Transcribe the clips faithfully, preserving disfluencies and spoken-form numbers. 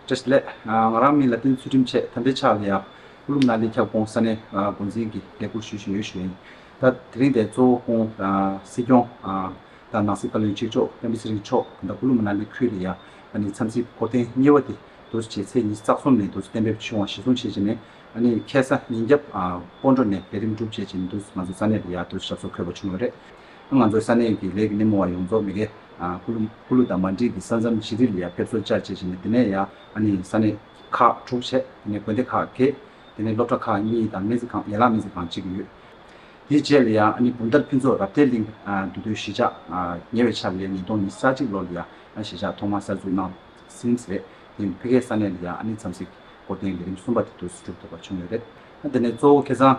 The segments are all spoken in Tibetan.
བཀྲ་ཤིས་བདེ་ལེགས། ང་རང་མིང་ལ་བསྟན་ཚུལ་ཁྲིམས་ཆེ། ད་ལྟའི་ཆར་ལ་ཡ་ཀུ་ལུ་མ་ན་ལི་ཁྱབ་ཁོངས་ས་གནས་འགོ་འཛིན་གྱི་ལས་ཁུར་ཞུ་བཞིན་ཡོད་ཞུ་ཡིན། ད་དེ་རིང་དེ་གཙོ་བོ་ཁོང་སྲིད་སྐྱོང་དང་ནང་སྲིད་བཀའ་བློན་གཅིག་ལྕོགས་སྤེན་པ་ཚེ་རིང་མཆོག་ད་ཀུ་ལུ་མ་ན་ལི་ཁུལ་ལ་ཡ་ཨ་ནི་འཚམས་གཟིགས་སྐོར་ཐེངས་གཉིས་པ་དེ་འདུག་སེ་བྱས། ཚེས་ཉི་ཤུ་རྩ་གསུམ་ནས་འདུག་སེ་གཏན་འབེབས་བྱུང་བ་གཞིར་བཟུང་བྱས་བྱས་ནས་ཨ་ནི་ཁ་སང་ཉིན་རྒྱབ་སྤོན་ཊ་ནས་ལས་རིམ་གྲུབ་བྱས་བྱས་ནས་འདུག་སེ་ང་ཚོ་ས་གནས་ལ་ཡ་འདུག་སེ་ཞབས་སོར་འཁོད་པ་བྱུང་ཡོད་རེད། ང་ཚོའི་ས་གནས་ཀྱི་ལས་ཀྱི་སྣེ་མོ་བ་ཡོངས་རྫོགས་མི་སྒེར་ཀུ་ལུ་ཀུ་ལུ་དང་མན་ཌི་གི་ས་མཚམས་བྱེ་རིལ་ལ་ཡ་ཕེབས་བསུར་བཅར་བྱས་བྱས་ནས་དེ་ནས་ཡ་ཨ་ནི་ས་གནས་ཁག་དྲུག་བྱས། དེ་ནས་དགོན་སྡེ་ཁག་བརྒྱད། དེ་ནས་སློབ་གྲྭ་ཁག་གཉིས་དང་སྨན་རྩིས་ཁང་ཡན་ལག་སྨན་རྩིས་ཁང་གཅིག་ཡོད། དེའི་རྗེས་ལ་ཡང་ཨ་ནི་བུམ་ཐར་ཕུན་ཚོགས་རབ་བརྟན་གླིང་འདུས་སྡོད་གཞིས་ཆགས་ཉེ་བའི་ཆར་ལ་ཡང་ཉིས་སྟོང་ཉི་ཤུ་རྩ་གཅིག་ལོ་ལ་ཡང་གཞིས་ཆགས་ཐོག་མར་གསར་འཛུགས་གནང་ཟིན་ཟེར། དེ་ཕ་གིའི་ས་གནས་ལ་ཡང་ཨ་ནི་འཚམས་གཟིགས་སྐོར་ཐེངས་ལས་རིམ་གསུམ་པ་དེ་འདུག་སེ་གྲུབ་ཐུབ་པ་བྱུང་ཡོད་རེད། དེ་ནས་གཙོ་བོ་ཁ་སང་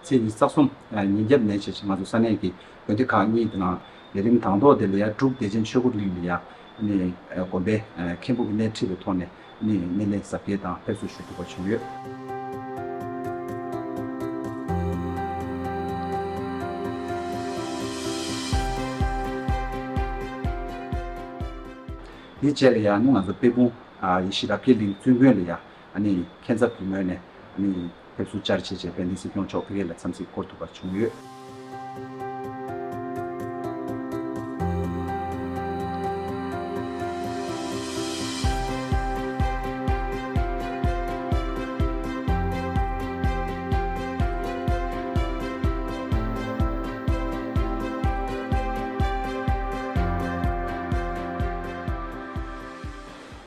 ཚེས་ཉི་ཤུ་རྩ་གསུམ་ཉིན་རྒྱབ་ནས་བྱས་ང་ཚོ་ས་གནས་ཀྱི་དགོན་སྡེ་ཁག་གཉིས་དེ་ནང་ལས་རིམ་དང་ཐོག་དེ་ལ་ཡང་འབྲུག་བདེ་ཆེན་ཆོས་འཁོར་གླིང་ལ་ཡང་ཨ་ནི་དགོན་པའི་མཁན་པོ་གི་སྣེ་ཁྲིད་པའི་ཐོག་ནས་ནི་སྣེ་ལེན་གཟབ་རྒྱས་དང་ཕེབས་བསུ་ཞུ་ཐུབ་པ་བྱུང་ཡོད། དེའི་རྗེས་ལ་ཡང་ནི་ང་ཚོ་དཔལ་སྤུངས་ཡེ་ཤེས་རབ་རྒྱས་གླིང་བཙུན་དགོན་ལ་ཡང་ཨ་ནི་མཁན་ཚབ་ཀྱི་ངོས་ནས་ཨ་ནི་ཕེབས་བསུ་བཅར་བྱས་བྱས་དཔལ་ལྡན་སྲིད་སྐྱོང་མཆོག་ཕ་གི་ལ་འཚམས་གཟིགས་སྐོར་ཐུབ་པ་བྱུང་ཡོད།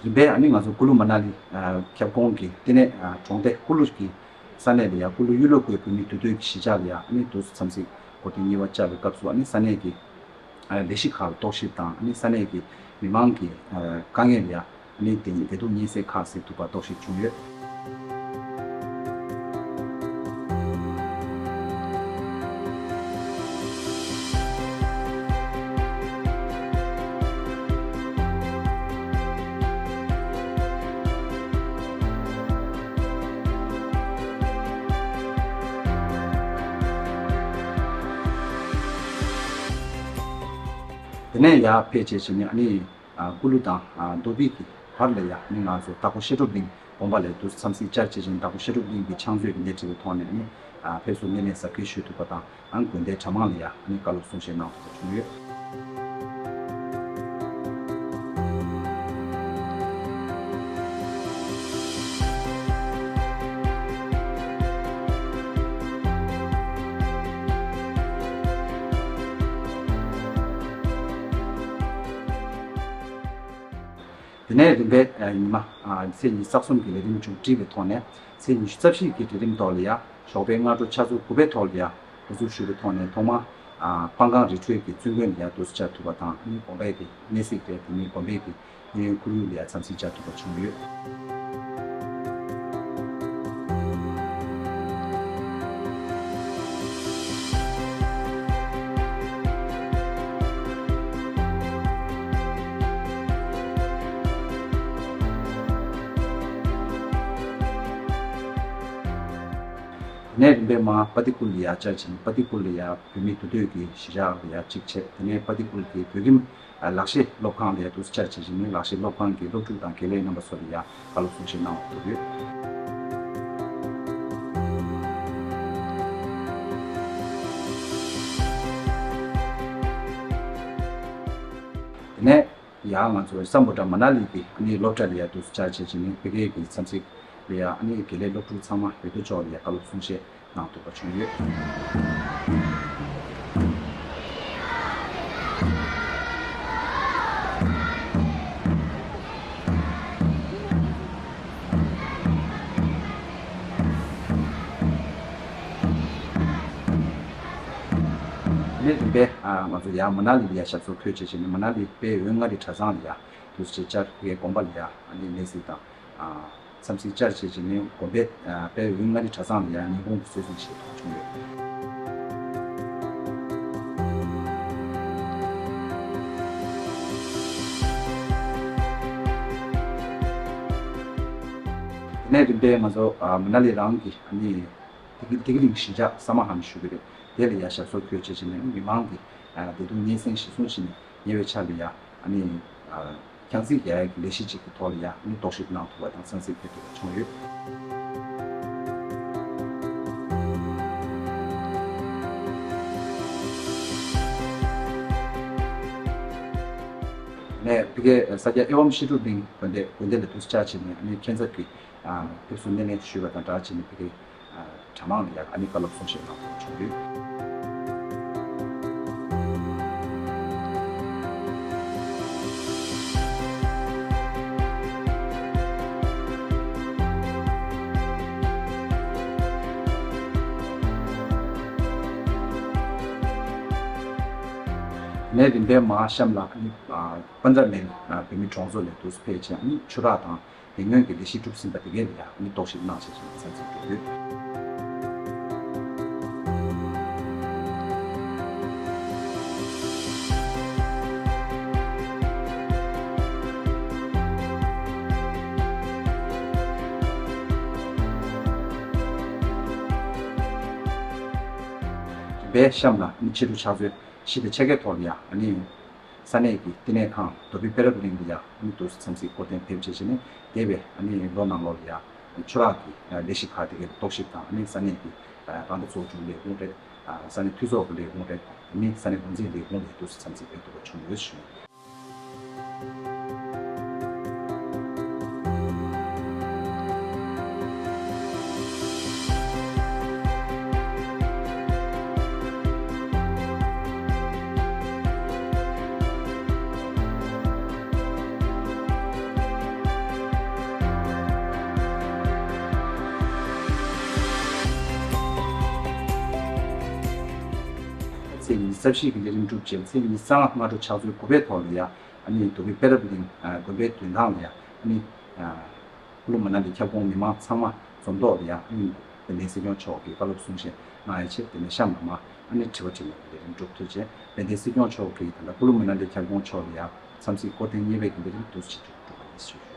རིམ་པས་ཨ་ནི་ང་ཚོ་ཀུ་ལུ་མ་ན་ལི་ཁྱབ་ཁོངས་ཀྱི་ལྟེ་གནས་གྲོང་སྡེ་ཀུ་ལུ་གི་ས་གནས་ལ་ཡང་ཀུ་ལུ་གཡུ་ལོ་ཀོའི་བོད་མིའི་འདུས་སྡོད་ཀྱི་གཞིས་ཆགས་ལ་ཡང་ཨ་ནི་འདུག་སེ་འཚམས་གཟིགས་སྐོར་ཐེངས་གཉིས་པ་བཅར་བའི་སྐབས་སུ་ཨ་ནི་ས་གནས་ཀྱི་ལས་གཞི་ཁག་ལ་རྟོག་ཞིབ་དང་ཨ་ནི་ས་གནས་ཀྱི་མི་མང་གི་དཀའ་ངལ་ལ་ཡང་ཨ་ནི་དེ་བདེ་སྡུག་གཉིས་སེལ་ཁག་གཟིགས་ཐུབ་པ་རྟོག་ཞིབ་བྱུང་ཡོད། དེ་ནས་ཡར་ཕེབས་བྱས་བྱས་ནས་ཨ་ནི་ཀུ་ལུ་དང་རྡོ་སྦིས་ཀྱི་བར་ལ་ཡ་ནི་ང་ཚོ་དྭགས་པོ་བཤད་སྒྲུབ་གླིང་དགོན་པ་ལ་འདུག་སེ་འཚམས་གཟིགས་བཅར་བྱས་ཤིང་། དྭགས་པོ་བཤད་སྒྲུབ་གླིང་གི་ཕྱག་མཛོད་ཀྱི་སྣེ་ཁྲིད་པའི་ཐོག་ནས་ནི་ཕེབས་བསུ་སྣེ་ལེན་གཟབ་རྒྱས་ཞུ་ཐུབ་པ་དང་། ཨང་དགོན་སྡེ་གྲྭ་མང་ལ་ཡ་ནི་བཀའ་སློབ་གསུང་བཤད་གནང་ཐུབ་པ་བྱུང་ཡོད། དེ་ནས་རིམ་པས་ཉི་མ་ཚེས་ཉི་ཤུ་རྩ་གསུམ་གྱི་ལས་རིམ་མཇུག་སྒྲིལ་བའི་ཐོག་ནས་ཚེས་ཉི་ཤུ་རྩ་བཞི་གི་ལས་རིམ་ཐོག་ལ་ཡ་ཞོགས་པའི་སྔ་དྲོ་ཆུ་ཚོད་དགུ་པའི་ཐོག་ལ་ཡ་འགོ་འཛུགས་ཞུས་པའི་ཐོག་ནས་ཐོག་མར་སྤང་སྒང་རི་ཁྲོད་ཀྱི་བཙུན་དགོན་ལ་ཡ་འདུག་སེ་བཅར་ཐུབ་པ་དང་། ཨ་ནི་དགོན་པའི་གི་གནས་གཟིགས་རེད། དེ་ནས་དགོན་པའི་གི་གཡས་གཡོན་ཁོར་ཡུག་ལ་ཡ་འཚམས་གཟིགས་བཅར་ཐུབ་པ་བྱུང་ཡོད། དེ་ནས་རིམ་པས་མར་པ་ཏི་ཀུལ་ལ་ཡ་བཅར་ཕྱིན། པ་ཏི་ཀུལ་ལ་ཡ་བོད་མིའི་འདུས་སྡོད་ཀྱི་གཞིས་ཆགས་ལ་ཡ་གཅིག་བྱས། དེ་ནས་པ་ཏི་ཀུལ་གྱི་བོད་ཁྱིམ་ལག་ཤེས་སློབ་ཁང་ལ་ཡ་འདུག་སེ་བཅར་བྱས་ཤིང་། ལག་ཤེས་སློབ་ཁང་གི་སློབ་ཕྲུག་དང་དགེ་ལས་རྣམ་པ་ཚོ་ལ་ཡ་བཀའ་སློབ་གསུང་བཤད་གནང་བ་ཐུབ་ཡོད། དེ་ནས་ཡང་ང་ཚོ་སམ་བྷོ་ཊ་མ་ན་ལི་གི་ཨ་ནི་སློབ་གྲྭ་ལ་ཡ་འདུག་སེ་བཅར་བྱས་ཤིང་། ཕ་གིའི་གི་འཚམས་གཟིགས་ལ་ཡ་ཨ་ནི་དགེ་ལས་སློབ་ཕྲུག་ཚང་མ་ཡོད་དོ་ཅོག་ལ་ཡ་བཀའ་སློབ་གསུང་བཤད་གནང་ཐུབ་པ་བྱུང་ཡོད། དེ་ནས་རིམ་པས་ང་ཚོ་ཡར་མ་ན་ལི་ལ་ཡ་ཞབས་སོར་འཁོད་བྱས་བྱས་ནས། མ་ན་ལི་དཔལ་འོད་མངའ་རིས་གྲྭ་ཚང་ལ་ཡ་འདུག་སེ་བཅར། ཕ་གིའི་དགོན་པ་ལ་ཡ་ཨ་ནི་གནས་གཟིགས་དང་། འཚམས་གཟིགས་བཅར་བྱས་བྱས་ནས་དགོན་པའི་དཔལ་འོད་མངའ་རིས་གྲྭ་ཚང་ལ་ཡང་ཉིན་གུང་གི་གསོལ་ཚིགས་བཞེས་ཐུབ་བྱུང་ཡོད། དེ་ནས་རིམ་པས་ང་ཚོ་མ་ན་ལི་རང་གི་ཨ་ནི་བདེ་སྐྱིད་བདེ་སྐྱིད་གླིང་གཞིས་ཆགས་ས་མ་ཧན་ཞུ་གི་རེད། དེ་ལ་ཡ་ཞབས་སོར་འཁོད་བྱས་བྱས་ནས་མི་མང་གི་བདེ་སྡུག་སྙན་སེང་གཞིར་བཟུང་བྱས་ནས་ཉེ་བའི་ཆར་ལ་ཡ་ཨ་ནི། རྒྱང་རྩིས་རྒྱག་ཡག་གི་ལས་གཞི་ཅིག་གི་ཐོག་ལ་ཡང་ནི་རྟོག་ཞིབ་གནང་ཐུབ་པ་དང་གསན་གཟིགས་ཕེབས་ཐུབ་པ་བྱུང་ཡོད། ནས་ཕ་གིའི་ས་སྐྱ་ཨེ་ཝམ་བཤད་སྒྲུབ་གླིང་དགོན་སྡེ་དགོན་སྡེ་ལ་དུས་བཅར་བྱས་ནས་ནི་ཁྱད་མཚར་གྱི་ཨ་ཕེབས་བསུ་སྣེ་ལེན་ཞུས་པ་དང་སྦྲགས་བྱས་ནས་ཕ་གིའི་ཨ་གྲྭ་མང་ལ་ཡང་ཨ་ནི་བཀའ་སློབ་གསུང་བཤད་གནང་ཐུབ་བྱུང་ཡོད། ནས་རིམ་པས་མར་གཤམ་ལ་ཨ་ནི་ཨ་པན་ཇ་མན་ཨ་བོད་མི་གྲོང་ཚོ་ལ་དུས་ཕེབས་བྱས་ཨ་ནི་ཆུ་རགས་དང་། དེ་སྔོན་གྱི་ལས་གཞི་གྲུབ་ཟིན་པ་དེ་གས་ལ་ཡང་ནི་རྟོག་ཞིབ་གནང་བྱས་ཤིང་གསན་གཟིགས་འགྲོ་ཡོད། རིམ་པས་གཤམ་ལ་ནི་ཕྱི་དྲོ་ཕྱག་ཚོད་བཞི་དང་ཕྱེད་ཀའི་ཐོག་ལ་ཡང་ནི། ས་གནས་ཀྱི་བསྟི་གནས་ཁང་རྡོ་སྦིས་དཔལ་རབ་གླིང་དུ་ཡང་མི་འདུ་འཛོམས་སའི་སྐོར་ཐེངས་ཕེབས་བྱས་བྱས་ནས་འདས་པའི་ཨ་ནི་ལོ་ནང་ལོགས་ལ་ཡང་ཆུ་རགས་ཀྱི་ལས་གཞི་ཁག་དེ་གའི་རྟོག་ཞིབ་དང་ཨ་ནི་ས་གནས་ཀྱི་རང་བདག་ཚོགས་ཆུང་ལས་ཁུངས་རེད། ས་གནས་འཐུས་ཚོགས་ཀྱི་ལས་ཁུངས་རེད། ཨ་ནི་ས་གནས་འགོ་འཛིན་ལས་ཁུངས་ལ་འདུ་འཛོམས་སའི་ཕེབས་ཐུབ་པ་བྱུང་ཡོད་ཞུ། ཚེས་ཉི་ཤུ་རྩ་བཞི་གི་ལས་རིམ་གྲུབ་རྗེས་ཚེས་ཉི་ཤུ་རྩ་ལྔ་སྔ་དྲོ་ཕྱག་ཚོད་དགུ་པའི་ཐོག་ལ་ཡ་ཨ་ནི་རྡོ་སྦིས་དཔལ་རབ་གླིང་དགོན་པའི་མདུན་ཐང་ལ་ཡ་ཨ་ནི། ཀུ་ལུ་མ་ན་ལི་ཁྱབ་ཁོངས་མི་མང་ཚང་མ་འཛོམས་ཐོག་ལ་ཡང་ཨ་ནི་དཔལ་ལྡན་སྲིད་སྐྱོང་མཆོག་གིས་བཀའ་སློབ་གསུང་བཤད་གནང་ཡ་ཆེད་དེ་ནས་གཤམ་ལ་མ་ཨ་ནི་དྲི་བ་དྲིས་ལན་གྱི་ལས་རིམ་གྲུབ་ཐུབ་རྗེས་དཔལ་ལྡན་སྲིད་སྐྱོང་མཆོག་གིས་ད་ལྟ་ཀུ་ལུ་མ་ན་ལི་ཁྱབ་ཁོངས་ཕྱོགས་ལ་ཡང་འཚམས་གཟིགས་སྐོར་ཐེངས་གཉིས་པའི་གི་ལས་རིམ་དུ་ཕྱིན་ཐུབ་གྲུབ་པ་ཡིན་ཞུ།